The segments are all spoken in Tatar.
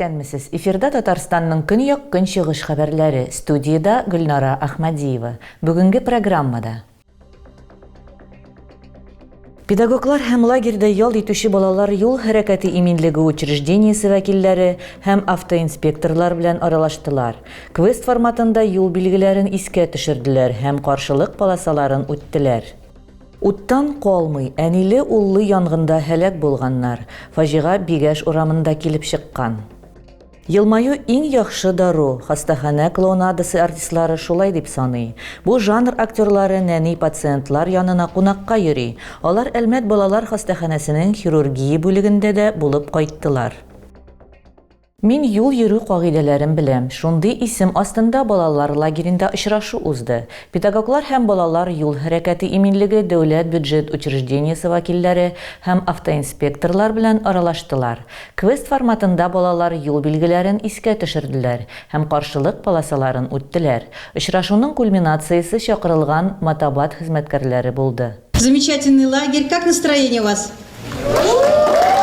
Исәнмесез! Эфирда Татарстанның көньяк-көнчыгыш хәбәрләре. Студиядә Гөлнара Әхмәдиева. Бүгенге программада. Педагоглар һәм лагерьда ял итүче балалар юл хәрәкәте иминлеге учреждениесе вәкилләре һәм автоинспекторлар белән аралаштылар. Квест форматында юл билгеләрен искә төшерделәр һәм каршылык полосаларын үттеләр. Уттан калмый, әниле-уллы янгында һәлак булганнар. Фаҗига Бигәш урамында килеп чыккан. Елмаю иң яхшы дару, хастаханә клоунадасы артистлары шулай дип саный. Бу жанр актерлары нәни пациентлар янына кунакка йөри. Алар Әлмәт балалар хастаханәсенең хирургия бүлегендә дә булып кайттылар. Мин юл йөрү кагыйдәләрен беләм. Шундый исем астында балалар лагеренда очрашу узды. Педагоглар һәм балалар юл хәрәкәте иминлеге дәүләт бюджет учреждениесе вәкилләре һәм автоинспекторлар белән аралаштылар. Квест форматында балалар юл билгеләрен искә төшерделәр һәм каршылык полосаларын үттеләр. Очрашуның кульминациясе чакырылган Мотобат хезмәткәрләре булды. Замечательный лагерь. Как настроение у вас?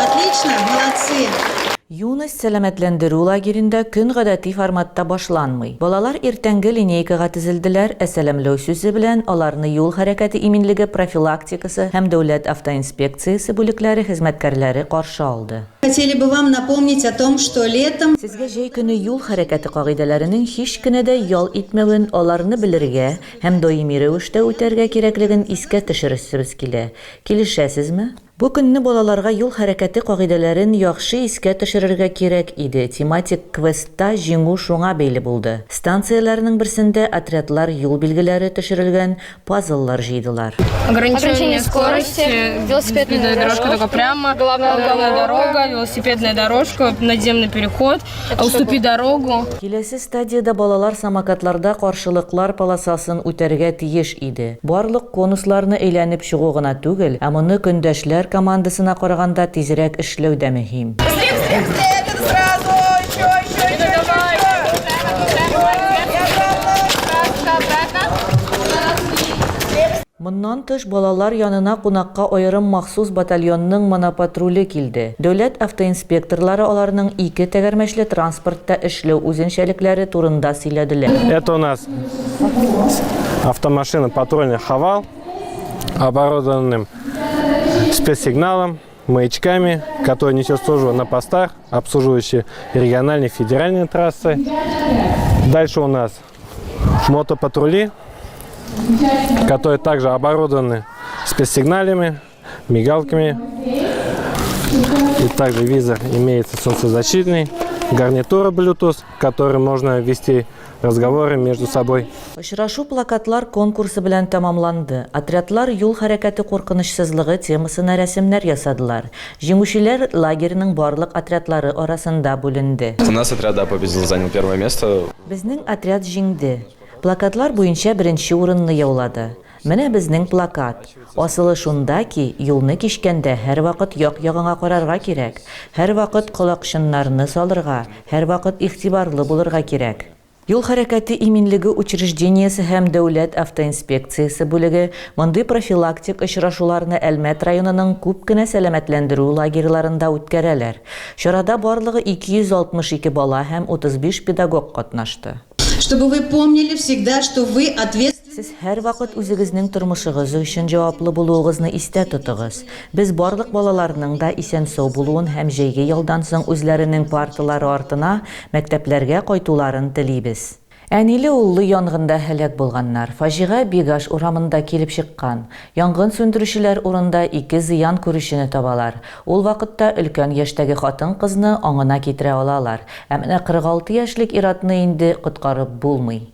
Отлично, молодцы! Юность сәламәтләндерү лагеренда көн гадәти форматта башланмый. Балалар иртәнге линейкага тезелделәр, ә сәламләү сүзе белән аларны юл хәрәкәте иминлеге профилактикасы һәм дәүләт автоинспекциясе бүлекләре хезмәткәрләре каршы алды. Хотели бы вам напомнить о том, что летом. Сезгә җәй көне юл хәрәкәте кагыйдәләренең һич кенә дә ял итмәвен, аларны белергә һәм даими рәвештә үтәргә кирәклеген искә төшерәсебез килә. Килешәсезме? Бу көнне балаларга юл хәрәкәте кагыйдәләрен яхшы искә төшерергә кирәк иде, тематик квестта җиңү шуңа бәйле булды. Станцияләрнең берсендә отрядлар юл билгеләре төшерелгән пазллар җыйдылар. Ограничение скорости, велосипедная дорожка только прямо, главная дорога, велосипедная дорожка, надземный переход, уступи дорогу. Киләсе стадиядә балалар самокатларда каршылыклар полосасын үтәргә тиеш иде. Барлык конусларны әйләнеп чыгу гына түгел, ә моны көндәшләр командасына караганда тизрәк эшләү дә мөһим. Быстрее, быстрее, быстрее, это сразу, еще, еще, еще, еще, еще. Моннан тыш, балалар янына кунакка аерым махсус батальонның монопатруле килде. Дәүләт автоинспекторлары аларның ике тәгәрмәчле транспортта эшләү үзенчәлекләре турында сөйләделәр. Это у нас автомашина патрульный Хавал, оборудованным спецсигналом, маячками, который несет службу на постах, обслуживающие региональные, федеральные трассы. Дальше у нас мотопатрули, которые также оборудованы спецсигналями, мигалками. И также визор имеется солнцезащитный, гарнитура Bluetooth, который можно вести разговоры между собой. Очрашу плакатлар конкурсы белән тәмамланды. Отрядлар юл хәрәкәте куркынычсызлыгы темасына рәсемнәр ясадылар. Җиңүчеләр лагерьның барлык отрядлары арасында бүленде. У нас отряд, да, победил, занял первое место. Безнең отряд җиңде. Плакатлар буенча беренче урынны яулады. Менә безнең плакат. Асылы шунда ки, юлны кичкәндә һәрвакыт як-ягыңа карарга кирәк, һәрвакыт колакчыннарны салырга, һәрвакыт игътибарлы булырга кирәк. Юл хәрәкәте иминлеге учреждениесе һәм Дәүләт автоинспекциясе бүлеге мондый профилактик очрашуларны Әлмәт районының күп кенә сәламәтләндерү лагерьларында үткәрәләр. Чарада барлыгы 262 бала һәм 35 педагог катнашты. Чтобы вы помнили всегда, что вы ответственны. Сез һәрвакыт үзегезнең тормышыгыз өчен җаваплы булуыгызны истә тотыгыз. Без барлык балаларның да исән-сау булуын һәм җәйге ялдан соң үзләренең парталары артына, мәктәпләргә кайтуларын телибез. Әниле-уллы янгында һәлак булганнар. Фаҗига Бигаш урамында килеп чыккан. Янгын сүндерүчеләр урында ике зыян күрүчене табалар. Ул вакытта өлкән яшьтәге хатын-кызны аңына китерә алалар, ә менә 46 яшьлек ир-атны инде коткарып булмый.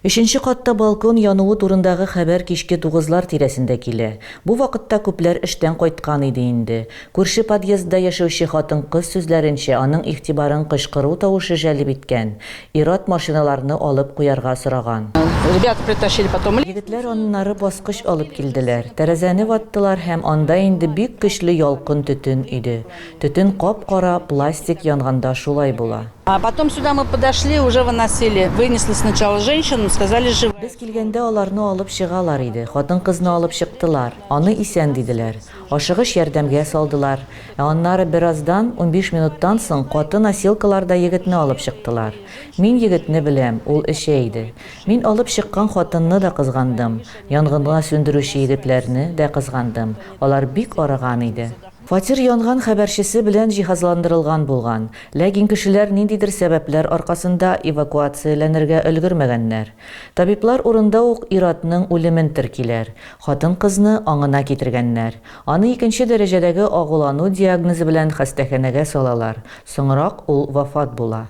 Өченче катта балкон януы турындагы хәбәр кичке тугызлар тирәсендә килә. Бу вакытта күпләр эштән кайткан иде инде. Күрше подъездда яшәүче хатын-кыз сүзләренчә, аның игътибарын кычкыру тавышы җәлеп иткән. Ир-ат машиналарны алып куярга сораган. Ребята притащили потом. Егетләр аннары баскыч алып килделәр. Тәрәзәне ваттылар һәм анда инде бик көчле ялкын төтен иде. Төтен кап-кара, пластик янганда шулай була. А потом сюда мы подошли, уже выносили. Вынесли сначала женщину, сказали живая. Без килгәндә аларны алып чыгалар иде. Хатын-кызны алып чыктылар. Аны исән диделәр. Ашыгыч ярдәмгә салдылар. Ә аннары бераздан, 15 минуттан соң, каты носилкаларда егетне алып чыктылар. Мин егетне беләм, ул эчә иде. Мин алып чыккан хатынны да кызгандым, янгынга сүндерүче егетләрне дә кызгандым, алар бик арыган иде. Фатир янган хәбәрчесе белән җиһазландырылган булган, ләкин кешеләр ниндидер сәбәпләр аркасында эвакуацияләнергә өлгермәгәннәр. Табиблар урында ук ир-атның үлемен теркиләр, хатын-кызны аңына китергәннәр. Аны икенче дәрәҗәдәге агулану диагнозы белән хастаханәгә салалар, соңрак ул вафат була.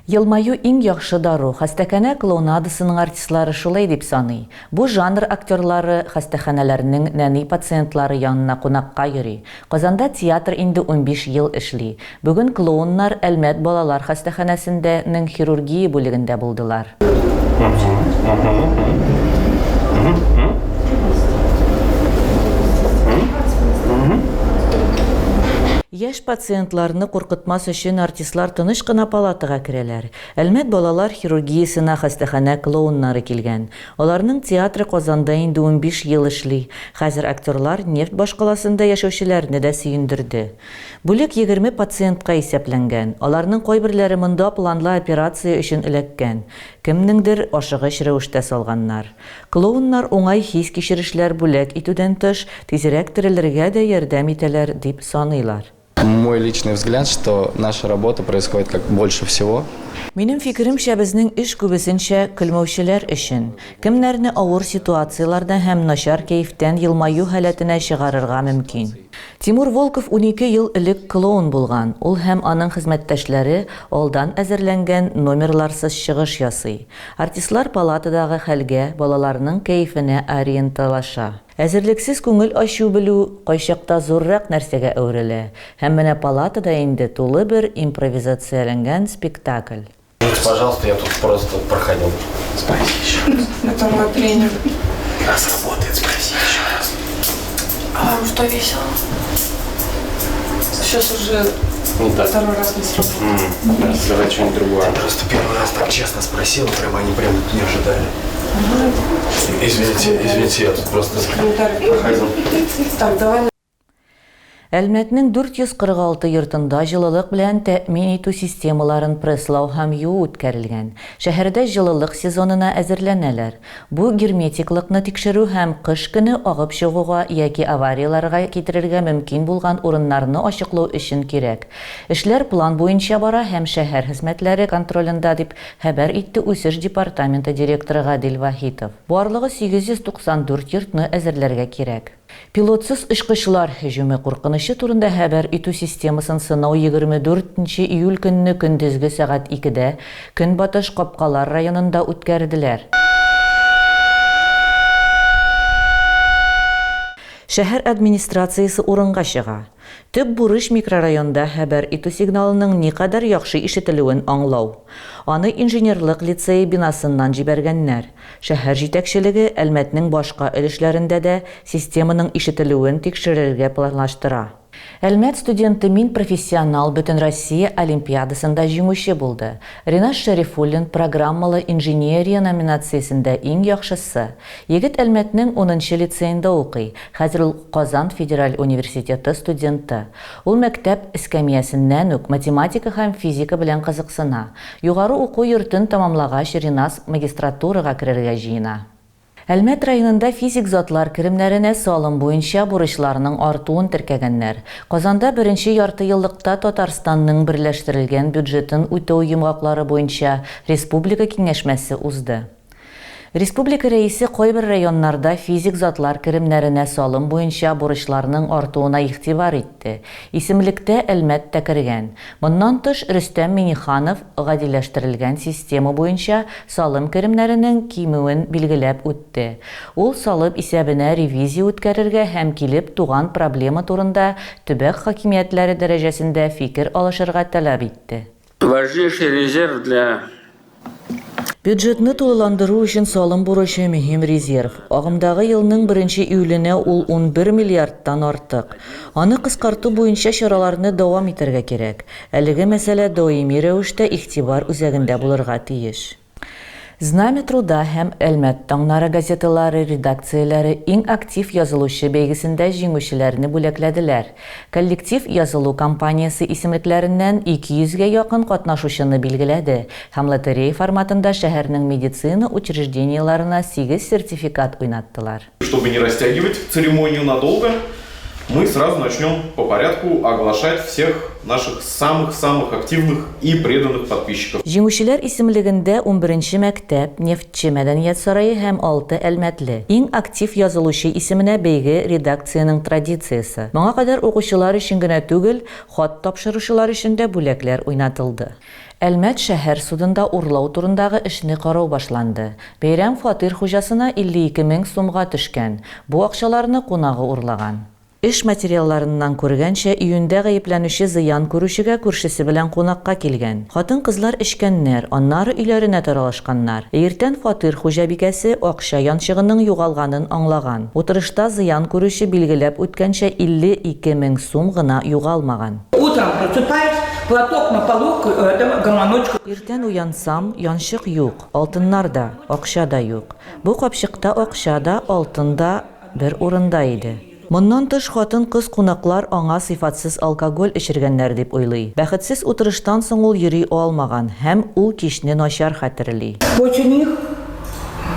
Елмаю иң яхшы дару, хастаханә клоунадасының артистлары шулай дип саный. Бу жанр актерлары хастаханәләрнең нәни пациентлары янына кунакка йөри. Казанда театр инде 15 ел эшли. Бүген клоуннар Әлмәт балалар хастаханәсендә нең хирургия бүлегендә булдылар. Яшь пациентларны куркытмас өчен артистлар тыныч кына палатага керәләр. Әлмәт балалар хирургиясенә хастаханә клоуннары килгән. Аларның театры Казанда инде 15 ел эшли. Хәзер актерлар нефть башкаласында яшәүчеләрне дә сөендерде. Бүлек 20 пациентка исәпләнгән. Аларның кайберләре монда планлы операция өчен эләккән. Кемнеңдер ашыгыч рәвештә салганнар. Клоуннар уңай хис-кичерешләр бүләк итүдән тыш, тизрәк терелергә дә ярдәм итәләр, дип саныйлар. Мой личный взгляд, что наша работа происходит как больше всего. Минем фикеремчә, безнең эш күбесенчә көлмәүчеләр өчен. Кемнәрне авыр ситуацияләрдә һәм начар кәефтән елмаю халәтенә чыгарырга мөмкин. Тимур Волков 12 ел элек клоун булган. Ул һәм аның хезмәттәшләре алдан әзерләнгән номерларсыз чыгыш ясый. Артистлар палатадагы хәлгә, балаларның кәефенә ориенталаша. Әзерлексез күңел ачу белү кайчакта зуррак нәрсәгә әверелә. Һәм менә палатада инде тулы бер импровизацияләнгән спектакль. Пожалуйста, я тут просто проходил. Спроси еще раз. Это мой тренер. Раз работает, спроси еще раз. А вам что весело? Сейчас уже Не так. второй раз не сработает. Давай что-нибудь другое. Я просто первый раз так честно спросил, прям они прям не ожидали. Извините, извините, я тут просто проходил. Так, давай Әлмәтнең 446 йортында җылылык белән тәэмин итү системаларын пресслау һәм юу үткәрелгән. Шәһәрдә җылылык сезонына әзерләнәләр. Бу герметиклыкны тикшерү һәм кыш көне агып чыгуга яки аварияләргә китерергә мөмкин булган урыннарны ачыклау өчен кирәк. Эшләр план буенча бара һәм шәһәр хезмәтләре контролендә, дип хәбәр итте Үсеш департаменты директоры Гадил Вахитов. Барлыгы 894 йортны әзерләргә кирәк. Пилотсыз очкычлар һөҗүме куркынычы турында хәбәр итү системасын сынау 24 нче июль көнне көндезге сәгать икедә Көнбатыш Капкалар районында үткәрделәр. Шәһәр администрациясе урынга чыга. Төп бурыч микрорайонда хәбәр итү сигналының никадәр яхшы ишетелүен аңлау. Аны инженерлык лицее бинасыннан җибәргәннәр. Шәһәр җитәкчелеге Әлмәтнең башка өлешләрендә дә системаның ишетелүен тикшерергә планлаштыра. Әлмәт студенты Мин профессионал Бөтенроссия олимпиадасында җиңүче булды. Ринас Шәрифуллин Программалы инженерия номинациясендә иң яхшысы. Егет Әлмәтнең унынчы лицеенда укый, хәзер ул Казан федераль университеты студенты. Ул мәктәп эскәмиясеннән үк математика һәм физика белән кызыксына. Югары уку йортын тәмамлагач, Ринас магистратурага керергә җыена. Әлмәт районында физик затлар керемнәренә салым буенча бурычларның артуын теркәгәннәр. Казанда беренче яртыеллыкта Татарстанның берләштерелгән бюджетын үтәү йомгаклары буенча республика киңәшмәсе узды. Республика Рәисе кайбер районнарда физик затлар керемнәренә салым буенча бурычларның артуына игътибар итте. Исемлектә Әлмәт тә кергән. Моннан тыш, Рөстәм Миңнеханов гадиләштерелгән система буенча салым керемнәренең кимүен билгеләп үтте. Ул салым исәбенә ревизия үткәрергә һәм килеп туган проблема турында төбәк хакимиятләре дәрәҗәсендә фикер алышырга таләп итте. Важнейший резерв для. Бюджетны тулыландыру өчен салым бурычы мөһим резерв. Агымдагы елның беренче июленә ул 11 миллиардтан артык. Аны кыскарту буенча чараларны дәвам итәргә кирәк. Әлеге мәсьәлә даими рәвештә игътибар үзәгендә булырга тиеш. Знамя труда һәм Әлмәт таңнары газеталары редакцияләре иң актив язылучы бәйгесендә җиңүчеләрне бүләкләделәр. Коллектив язылу кампаниясе исемлекләреннән 200 гә якын катнашучыны билгеләде һәм лотерея форматында шәһәрнең медицина учреждениеларына сигез сертификат уйнаттылар. Чтобы не растягивать церемонию надолго, мы сразу начнем по порядку оглашать всех наших самых-самых активных и преданных подписчиков. Җиңүчеләр исемлегендә унберенче мәктәп, Нефтьче мәдәният сарае һәм алты әлмәтле. Иң актив язылучы исеменә бәйге редакциянең традициясе. Моңа кадәр укучылар өчен генә түгел, хат тапшыручылар өчен дә бүләкләр уйнатылды. Әлмәт шәһәр судында урлау турындагы эшне карау башланды. Бәйрәм фатир хуҗасына 52 мең сумга төшкән. Бу акчаларны кунагы урлаган. Эш материалларыннан күргәнчә, июньдә гаепләнүче зыян күрүчегә күршесе белән кунакка килгән. Хатын-кызлар эчкәннәр, аннары өйләренә таралышканнар. Ә иртән фатир хуҗабикәсе акча янчыгының югалганын аңлаган. Утырышта зыян күрүче билгеләп үткәнчә, 52 мең сум гына югалмаган. Утром просыпаюсь, платок на полу, это гомоночку. Иртән уянсам, янчык юк, алтыннар да, акча да юк. Бу капчыкта акча да, алтын да бер урында иде. Моннан тыш, хатын-кыз кунаклар аңа сыйфатсыз алкоголь эчергәннәр дип уйлый. Бәхетсез утырыштан соң ул йөри алмаган һәм ул кичне начар хәтерли. После них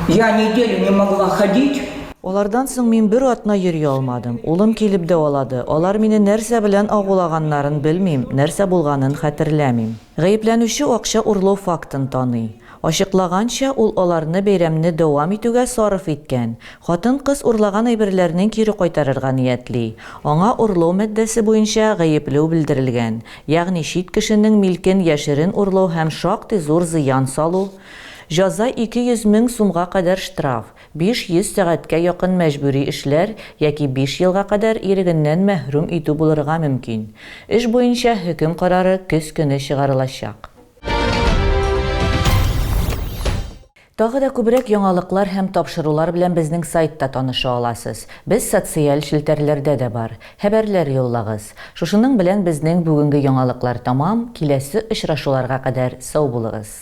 я неделю не могла ходить. Алардан соң мин бер атна йөри алмадым. Улым килеп дәвалады. Алар мине нәрсә белән агулаганнарын белмим, нәрсә булганын хәтерләмим. Гаепләнүче акча урлау фактын таный. Ачыклаганча, ул аларны бәйрәмне дәвам итүгә сарыф иткән. Хатын-кыз урлаган әйберләрнең кире кайтарырга ниятли. Аңа урлау маддәсе буенча гаепләү белдерелгән, ягъни чит кешенең милкен яшерен урлау һәм шактый зур зыян салу, җәза 200 мең сумга кадәр штраф, 500 сәгатькә якын мәҗбүри эшләр яки биш елга кадәр ирегеннән мәхрүм итү булырга мөмкин. Эш буенча хөкем карары көз көне чыгарылачак. Тагы да күбрәк яңалыклар һәм тапшырулар белән безнең сайтта таныша аласыз. Без социаль челтәрләрдә дә бар. Хәбәрләр юллагыз. Шушының белән безнең бүгенге яңалыклар тәмам, киләсе очрашуларга кадәр сау булыгыз.